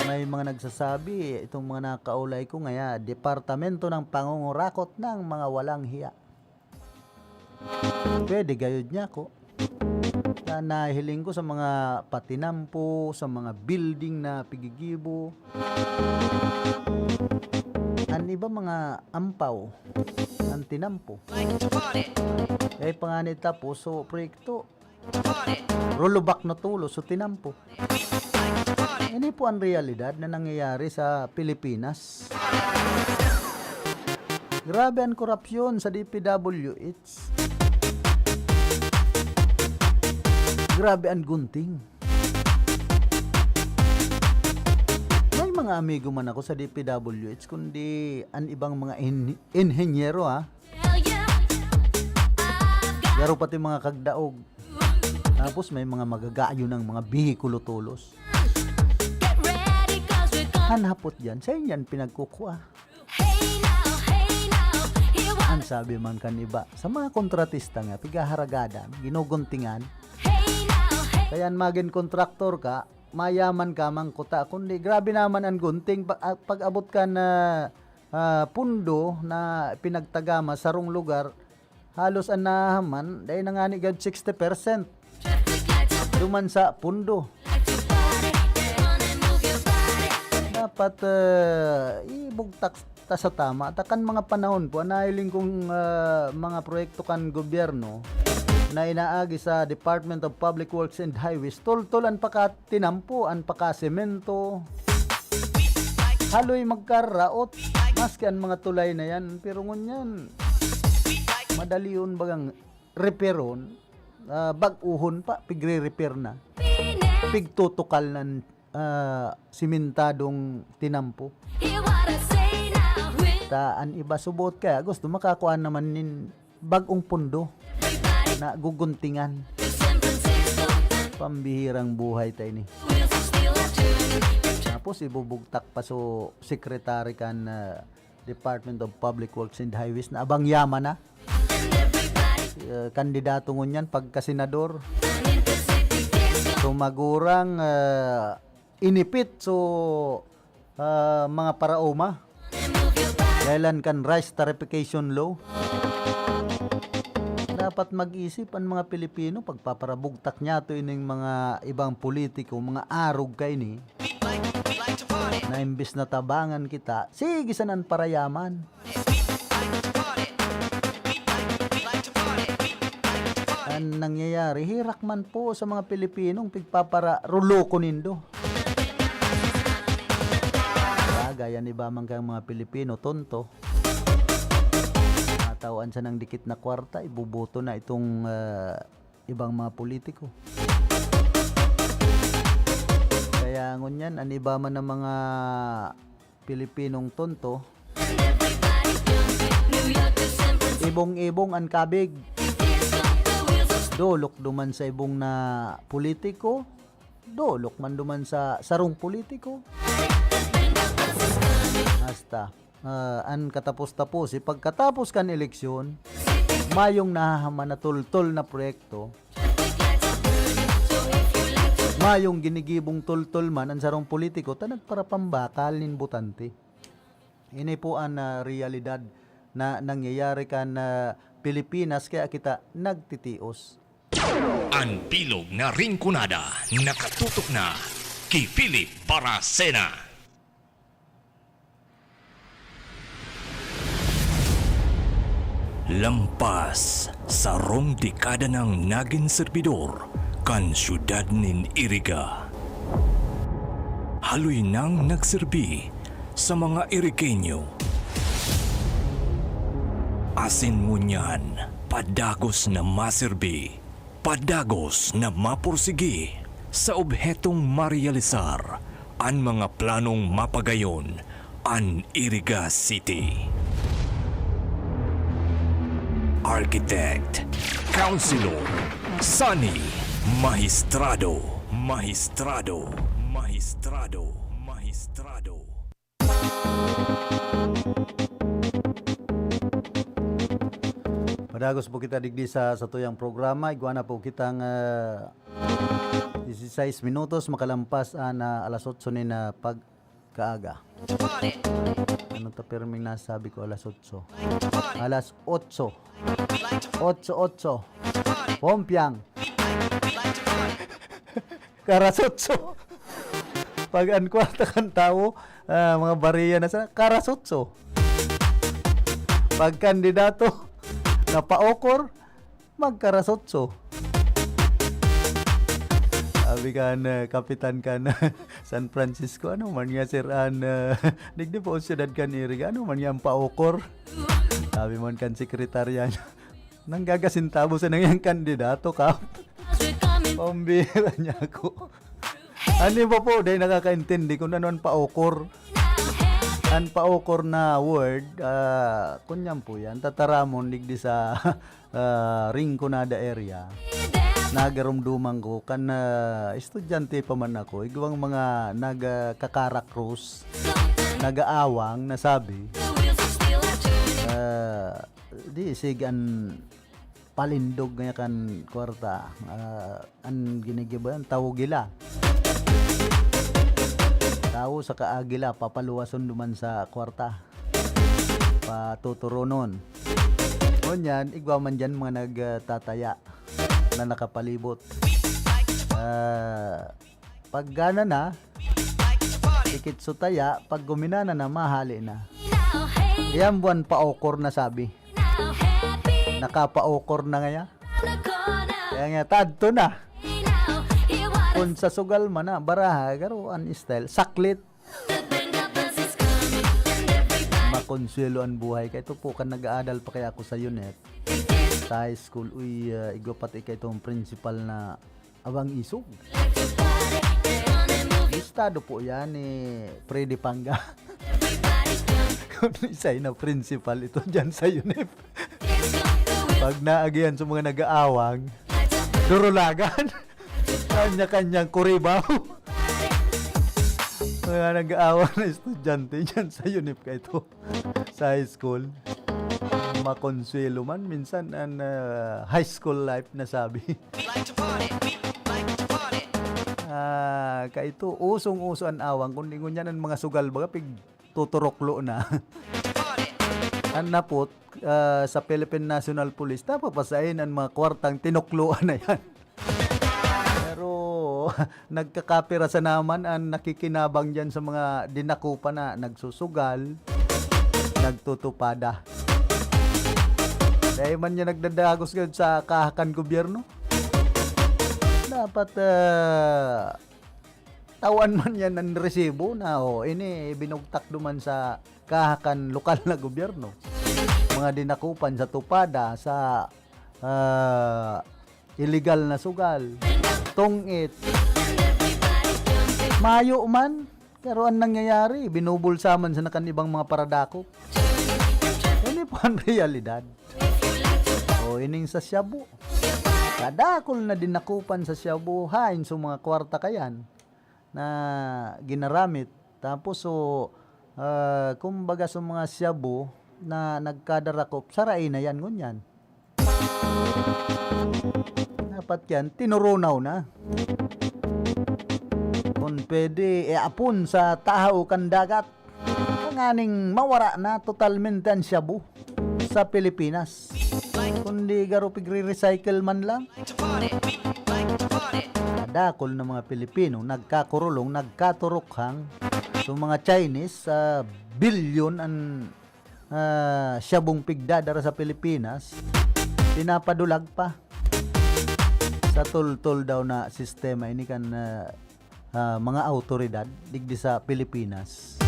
may mga nagsasabi, itong mga nakaulay ko, ngaya, departamento ng pangungurakot ng mga walang hiya. Pwede gayod niya ako. Na nahiling ko sa mga patinampo, sa mga building na pigigibo. An iba mga ampaw, an tinampo. Kaya pa nga ni tapos, so, proyekto, rulubak na tulos, so, tinampo. Ini po ang realidad na nangyayari sa Pilipinas. Grabe ang korupsyon sa D P W H. Grabe ang gunting. May mga amigo man ako sa D P W H, kundi an ibang mga in-, inhenyero, ha? Garo pati mga kagdaog. Tapos may mga magagayo ng mga bihikulo tolos. An hapot diyan, sa inyan pinagkukwa. An sabi man kan iba, sa mga kontratista nga pigaharagadan, ginuguntingan. Kaya an magin kontraktor ka, mayaman ka man kuta, kundi grabe naman an gunting. Pa-, ah, pag-abot kan, ah, ah, pundo na pinagtagama sarong lugar, halos an nahaman, dai na ngani gad sixty percent duman sa pundo. Dapat, ah, ibugtak ta sa tama. Ta kan mga panahon po, nahiling kong, ah, mga proyekto kan gobyerno na inaagi sa Department of Public Works and Highways, toltol an pakatinampo, an pakasemento. Haloy magkaraot, maski an mga tulay na yan. Pero ngunyan, madalion bagang reperon, ah, bag-ohon pa, pigre-repair na. Pigtutukal nan, ah, simentadong tinampo. Ta an iba subot kaya gusto makakuha naman nin bag-ong pundo na guguntingan. Pambihirang buhay ta ini. Tapos ibubugtak pa so secretary kan, ah, Department of Public Works and Highways na abang yaman na. Ah, kandidato ngunyan pagka-senador. So, magurang, ah, inipit. So, ah, mga paraoma. Dahilan kan rice tarification law. Dapat mag-isip an mga Pilipino, pagpaparabugtak niyato ining mga ibang politiko, mga arog kaini, na imbis na tabangan kita, sige sana an parayaman. An nangyayari, herak man po sa mga Pilipinong pigpapararuloko nindo. Bagay, an iba man kang mga Pilipino, tonto. Matawan sanang dikit na kwarta, iboboto na itong, ah, ibang mga politiko. Kaya ngunyan, an iba man ng mga Pilipinong tonto, ibong-ibong an kabig. Dolok duman sa ibong na politiko, dolok man duman sa sarong politiko. Hasta, ah, an katapos-tapos, eh, pagkatapos kan eleksyon, mayong nahahaman na toltol na proyekto, mayong ginigibong toltol man an sarong politiko ta nagparapambakal nin botante. Ini po an, ah, realidad na nangyayari kan, ah, Pilipinas, kaya kita nagtitios. An bilog na Rinconada nakatutok na ki Philip Baracena. Lampas sarong dekada nang nagin serbidor kan syudad nin Iriga. Haloy nang nagserbi sa mga Irigenyo. Asin ngunyan, padagos na maserbi, padagos na mapursigi sa obhetong marealisar an mga planong mapagayon an Iriga City. Architect, Councilor, Sunny Magistrado, Magistrado, Magistrado, Magistrado. Padagos po kita digdi sa satuyang programa. Igwa na po kitang, ah, dieciséis minutos makalampas an, ah, alas otso nin, ah, pagkaaga. Ano ta pirming nasabi ko, alas otso? Alas otso. Otso, otso. Pompiang. Karasotso. Pag an kwarta kan tawo, ah, mga bariya na sa karasotso. Pag kandidato na paokor, magkarasotso. Sabi kan, ah, kapitan kan San Francisco, "Ano man nga, sir, an, ah, digdi po syudad kan Iriga, ano man nga an paokor?" Sabi man kan sekretarya niya, "Nanggagasintabu sa nangyang kandidato ka." Pambira niya ako. Ano ba po? Dahil nakakaintindi kung ano an paokor. An paokor na word, ah, kunyan po yan. Tataramon digdi sa, ah, Rinconada area. Nagarumduman ko, kan, ah, estudyante pa man ako, igwang mga nagkakarakrus, nagaawang, nasabi, ah, di, sig an palindog nga kan kwarta, ah, an ginigibo yan, tawo gila. Tawo saka agila, papaluwason duman sa kwarta. Patuturonon. Ngunyan, igwa man dyan mga nagtataya na nakapalibot. Ah, Pag gana na, Tikit sutaya, pag guminana na, mahali na. Yan buwan paokor na sabi. Nakapaokor na ngaya. Kaya nga, tadto na. Kung sa sugal man na, baraha, garo an style. Saklit. Makonsuelo an buhay. Kaya ito po, kan nag-aadal pa kaya ako sa UNEP, sa high school, uy, ah, igwa pati ka itong principal na abang isog. Listado po yan ni Freddy Panga. Kung isa na principal ito dyan sa UNEP. Pag naagihan sa mga nag-aawang, durulagan. Kanya-kanyang kuribaw. Mga nag-aawang na estudyante dyan sa UNEP ka ito. Sa high school. Makonsuelo man minsan an, ah, high school life na sabi. Ah, kaito, usong-uso an awang, kundi ngunyan an mga sugal, baga pigtuturuklo na. An napot, ah, sa Philippine National Police, napapasain an mga kwartang tinukloan na yan. Pero, nagkakapira sa naman an nakikinabang diyan sa mga dinakupan na nagsusugal, nagtutupada. Dahil man niya nagdadagos ngayon sa kahakan gobyerno. Dapat, ah, tawan man yan ang resibo na, oh, ini binugtak duman sa kahakan lokal na gobyerno. Mga dinakupan sa tupada, sa, ah, illegal na sugal, tong-it. Mayo man, pero ang nangyayari, binubulsa man sa nakan ibang mga paradakop. Ini po ang realidad. O ining sa shabu. Kadakol na dinakupan sa shabu, hain sa mga kwarta kayan na ginaramit. Tapos, so, ah, kumbaga, sa mga shabu na nagkadarakop, saray na yan ngunyan. Dapat yan, tinurunaw na. Kung pwede, iapon sa tahaw kan dagat. Tanganing mawara na totalmente an shabu sa Pilipinas. Kundi garo pigre-recycle man lang. Dakol na mga Pilipino nagkakurulong, nagkaturukhang. So, mga Chinese, sa bilyon an, ah, shabung pigdadara sa Pilipinas, pinapadulag pa sa tultol daw na sistema ini kan, ah, ah, mga awtoridad digdi sa Pilipinas.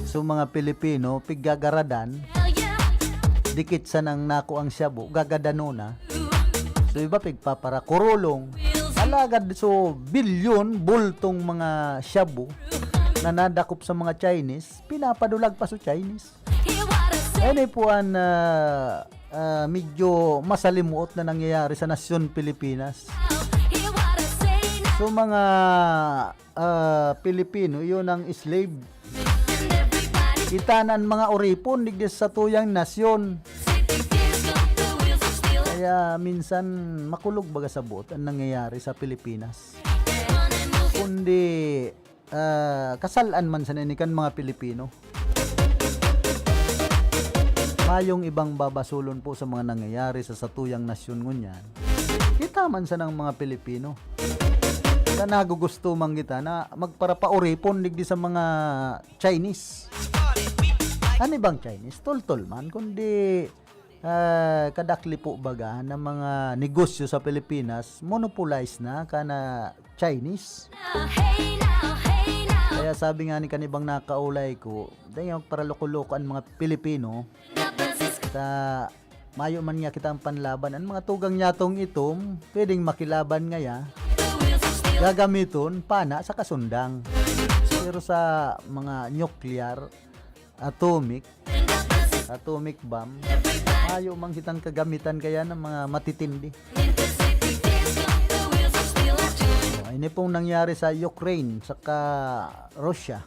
So, mga Pilipino, piggagaradan, dikit sanang nakuang shabu, gagadano na. So, iba pigpaparakurulong. Alagad so bilyon, bultong mga shabu na nadakop sa mga Chinese, pinapadulag pa sa Chinese. Ini po an, ah, ah, medyo masalimuot na nangyayari sa nasyon Pilipinas. So, mga, ah, Pilipino, iyon ang slave. Itanan mga oripon digdi sa tuyang nasyon. Kaya minsan makulog baga sa buot ang nangyayari sa Pilipinas. Kundi, ah, kasalan man sana ini kan mga Pilipino. Mayong ibang babasulon po sa mga nangyayari sa satuyang nasyon ngunyan. Kita man sanang mga Pilipino. Sa nagugusto man kita na magparapaoripon digdi sa mga Chinese. Ano bang Chinese? Toltol man, kundi, ah, kadakli po baga na mga negosyo sa Pilipinas, monopolize na kana Chinese. Kaya sabi nga ni kanibang nakaulay ko, dahil magparaloko-loko ang mga Pilipino, sa mayo man nga kitang panlaban, ang mga tugang niyatong itom, pwedeng makilaban ngaya, gagamiton, pana sa kasundang. Pero sa mga nuclear, atomic, atomic bomb, mayo man kitang kagamitan kaya ng mga matitindi. Ini pong nangyari sa Ukraine saka Russia.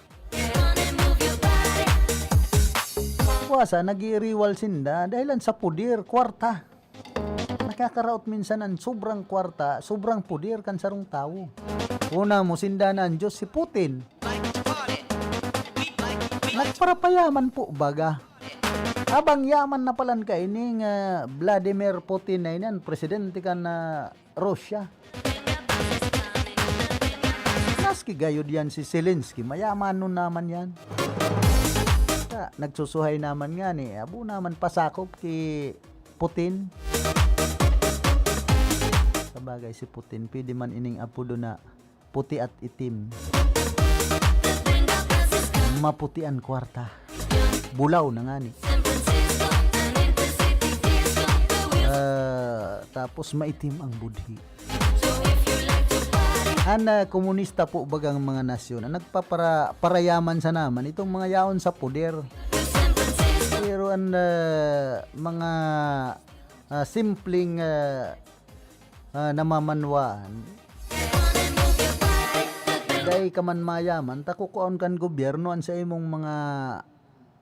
Kuwasa, nag-iiriwal sinda dahilan sa puder, kwarta. Nakakaraot minsan ang sobrang kwarta, sobrang puder kan sarong tawo. Una mo, sinda na ang Diyos, si Putin. Nagparapayaman po baga. Abang yaman na palan kaining, ah, Vladimir Putin na inan, presidente kan, ah, Russia. Nas Ki gayod yan si Zelensky, mayaman nun naman yan. Ta, nagsusuhay naman nga ni, abo naman pasakop ki Putin. Sabagay, si Putin, pwede man ining apodo na puti at itim. Maputi an kwarta. Bulaw na ngani. Ah, tapos maitim ang budhi. An, ah, komunista po bagang mga nasyon, ang nagpapara-, parayaman sana man itong mga yaon sa poder. Pero an, ah, mga, ah, simpleng, ah, ah, namamanwaan, dai ka man mayaman, ta kukuaon kan gobyerno an sa imong mga,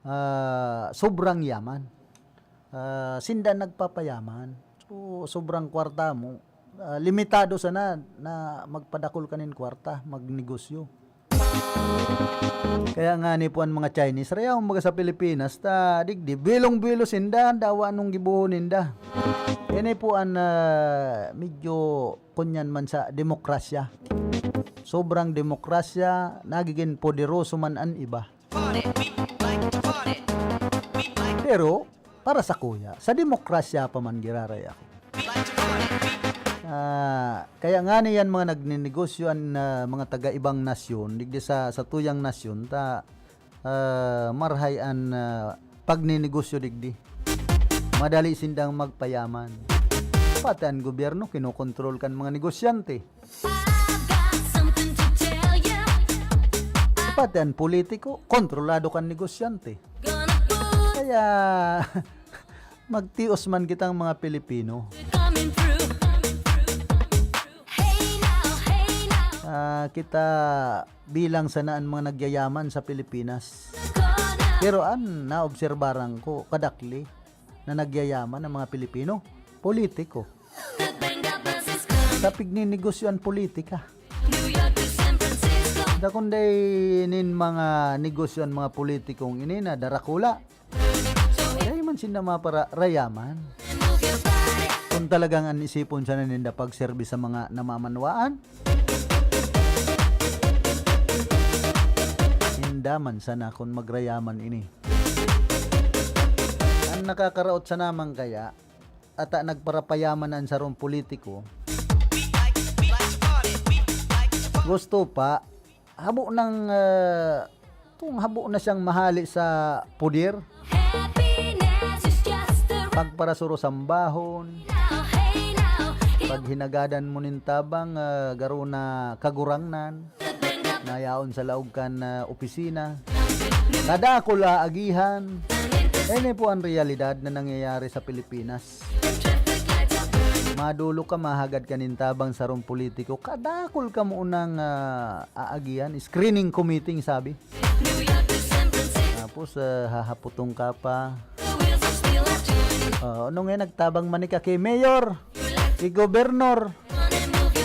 ah, sobrang yaman. Ah, sinda nagpapayaman. So, sobrang kwarta mo, ah, limitado sana na magpadakul ka nin kwarta, magnegosyo. Kaya ngani po an mga Chinese, rayaw, kumbaga, sa Pilipinas, ta digdi, bilong-bilo sinda, dawa anong gibohon ninda. Ini po an, ah, medyo kunyan man sa demokrasya. Sobrang demokrasya, nagiging poderoso man an iba. Pero, para sa kuya, sa demokrasya pa man giraray ako. Ah, kaya ngani yan mga nagninegosyo an, ah, mga taga-ibang nasyon, digdi sa, sa tuyang nasyon, ta, ah, marhay an, ah, pagninegosyo digdi. Madali sindang magpayaman. Pati an gobyerno kinokontrol kan mga negosyante. I've got something to tell you. Pati an politiko, kontrolado kan negosyante. Gonna put Kaya, magtios man kitang mga Pilipino. Coming through. Hey now, hey now. Ah, kita bilang sana an mga nagyayaman sa Pilipinas. Pero an naobserbaran ko, kadakli na nagyayaman ang mga Pilipino, politiko. Sa pigninegosyo an politika. Dakon day nin mga negosyo an mga politikong ini na darakula. Dai man sinda maparayaman. Kung talagang an isipon sana ninda pagserbi sa mga namamanwaan, inda man sana kun magrayaman ini. An nakakaraot sana man kaya, ata nagparapayaman na an sarong politiko, gusto pa, habo nang, ah, kung habo na siyang mahali sa poder, Happiness is just a pagparasuro sambahon, now, hey now. Paghinagadan mo nin tabang, ah, garo na kagurangnan, nayaon sa laog kan, ah, opisina. Kadakul aagihan. Ini po ang realidad na nangyayari sa Pilipinas. Madolo ka, mahagad ka nin tabang sarong politiko, kadakul ka mo unang, ah, aagihan, screening committee, sabi. Tapos, ah, hahaputong ka pa. Oo, nung eh, nagtabang man ka ki mayor, ki gobernor,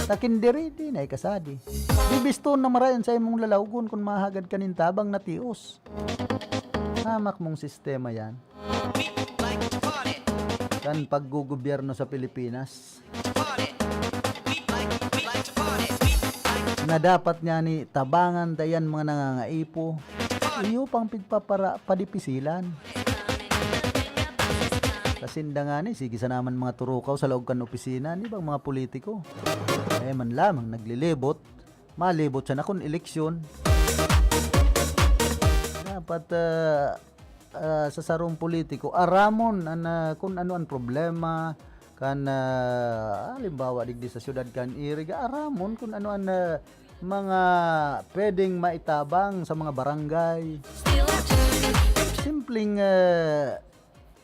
takin diri, di na ikasadi. Bibiston na marayan sa imong lalawgon kun mahagad ka nin tabang na tios. Hamak mong sistema yan. Kan paggugobyerno sa Pilipinas. Na dapat nga ni tabangan ta yan mga nangangaipo. Iyo pang pigpapara padipisilan. Kasinda nga ni, sige sa naman mga turukaw sa laog kan opisina, ni bang mga politiko. Eh man lamang naglilibot, malibot siya na kun eleksyon. Dapat, ah, ah, sa sarong politiko, aramon an, ah, kun ano an problema, kan, ah, halimbawa, digdi sa syudad kan Iriga, aramon kun ano an, ah, mga pwedeng maitabang sa mga barangay. Simpleng, ah,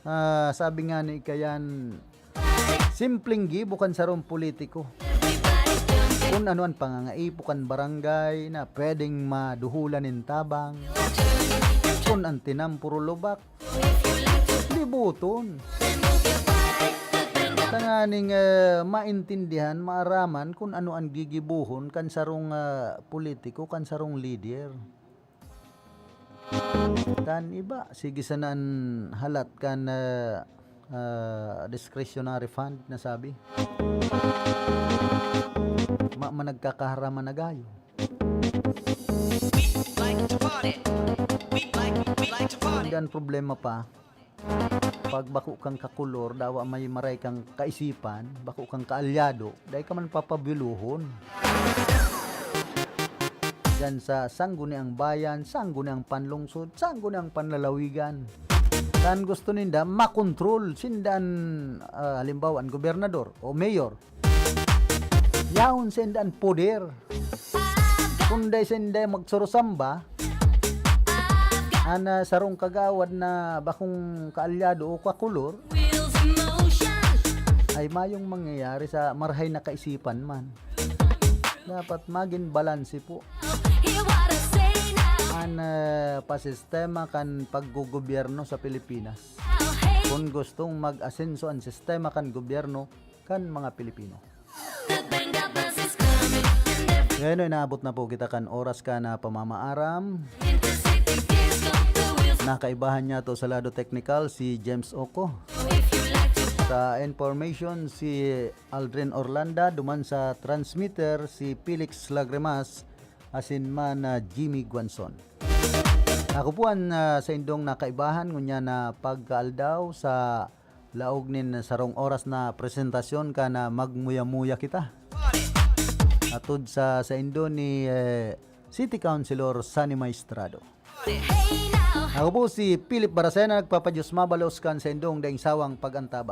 ah, sabi nga ni Kayan, simpleng gibo kan sarong politiko. Kun ano an pangangaipo kan barangay na pwedeng maduhulan nin tabang. Kun an tinampo lubak, liboton. Tanganing, ah, maintindihan, maaraman kun ano an gigibohon kan sarong, ah, politiko, kan sarong lider. Kan iba, sige sana an halat kan, ah, ah, discretionary fund na sabi. Ma-, ma-, nagkakaharaman na gayo. Ang problema pa, pag bako kang kakolor, dawa may maray kang kaisipan, bako kang kaalyado, dai ka man papabyuluhon. Diyan sa Sangguniang Bayan, Sangguniang Panlungsod, Sangguniang Panlalawigan. Kan gusto ninda, makontrol sinda an, ah, halimbawa, an gobernador o mayor. Yaon sinda an poder. Kung dai sinda magsurusamba, an, ah, sarong kagawad na bakong kaalyado o kakolor, ay mayong mangyayari sa marahay na kaisipan man. Dapat magin balanse po an, ah, pasistema kan paggogobyerno sa Pilipinas. Kun gustong mag-asenso an sistema kan gobyerno kan mga Pilipino. Ngayon, inaabot na po kita kan oras kan, ah, pamamaaram. Nakaibahan niya to sa lado teknikal si James Oco. Sa information, si Aldrin Orlanda, duman sa transmitter, si Felix Lagrimas, asin man na Jimmy Guanzon. Ako po an, ah, saindong nakaibahan ngunyan na pagkaaldaw sa laog nin sarong oras na presentasyon kan, ah, Magmuya-muya Kita. Atod sa saindo ni, eh, City Councilor Sunny Maestrado. Ako po si Philip Baracena, nagpapadiyos mabalos kan saindong daing sawang pag-antabay.